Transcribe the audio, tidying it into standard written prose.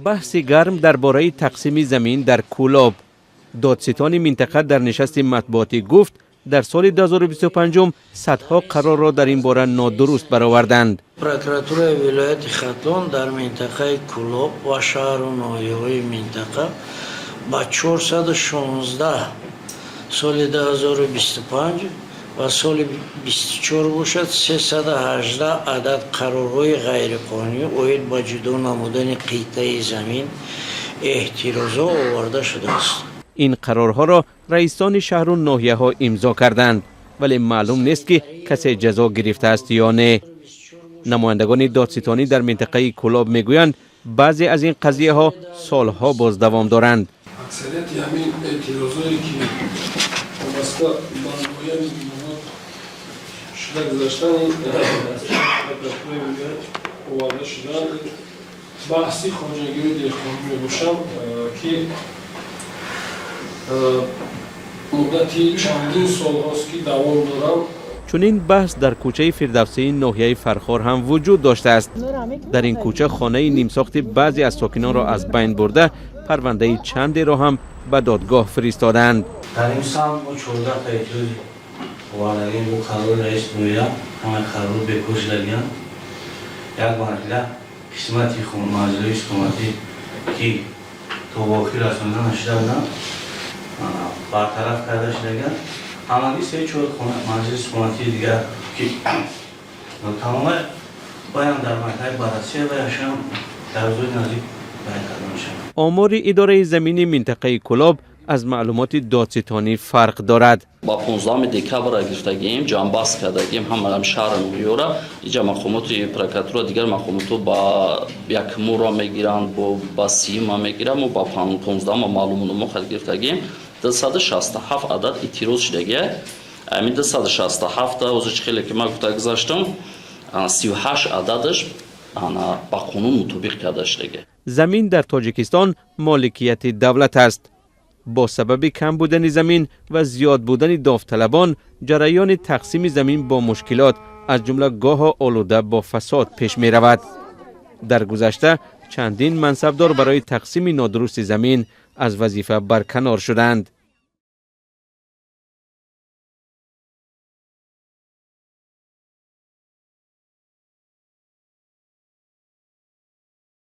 Баҳси гарм дар бораи тақсими замин дар Кӯлоб. Додситони минтақа дар нишасти матбуотӣ гуфт, дар соли 2025 садҳо қарорро дар ин бора нодуруст бароварданд. Прокуратураи вилояти Хатлон дар минтақаи Кӯлоб ва шаҳру ноҳияҳои минтақа ба 416 соли 2025 ва соли 24 бошад, 318 адад қарорҳои ғайриқонунӣ оид ба ҷудо намудани қитъаи замин эътирозҳо оварда шудааст. Ин қарорҳоро раисони шаҳру ноҳияҳо имзо карданд, вале маълум нест, ки касе ҷазо гирифтааст ё не. Намояндагони додситонӣ дар минтақаи Кӯлоб мегӯянд, баъзе аз ин қазияҳо солҳо боз давом доранд. Аксарияти ҳамин эътирозҳое, ки вобаста ба муайяни биноҳо шуда гузаштани прокуратураи вилоят оварда шуданд, баҳси хоҷагиҳои деҳқонӣ мебошанд, ки муддати чандин солҳост, ки давом доранд. Чунин баҳс дар кӯчаи Фирдавсии ноҳияи Фархор ҳам вуҷуд доштааст. Дар ин кӯча хонаи нимсохти баъзе аз сокинонро аз байн бурда, парвандаи чандеро ҳам ба додгоҳ фиристодаанд. Дар ин самт мо 14 та эътироз овардагем бо қарори раиси ноҳия, ҳамаи қарорҳо бекор шудагиянд. Як марҳила қисмати манзилҳои истиқоматӣ, ки то ба охир расонида нашуда буданд, бартараф карда шудагиянд. Ҳамагӣ се чор манзили истиқоматии дигар, ки тамоман баям дар марҳилаи баррасия ва яшам дар рӯзҳои наздик баён карда мешавад. Омори идораи замини минтақаи Кӯлоб аз маълумоти додситонӣ фарқ дорад. Ба 15 декабр гирифтагием, ҷамъбаст кардагием ҳама шаҳр ноҳияро. Иҷа мақомоти прокуратура, дигар мақомотҳо ба якмуро мегиранд, ба 30-ма мегиранд. Мо ба 15-ма маълумотнома хат гирифтагием. 267 адад эътироз шудагия. Ҳамин 267-та ҳозир чӣ хеле ки ман гуфта гузаштам, 38 ададаш ба қонун мутобиқ карда шудагия. Замин дар Тоҷикистон моликияти давлат аст. Бо сабаби кам будани замин ва зиёд будани довталабон, ҷараёни тақсими замин бо мушкилот, аз ҷумла гоҳо олуда бо фасод, пеш меравад. Дар гузашта чандин мансабдор барои тақсими нодурусти замин аз вазифа барканор шуданд.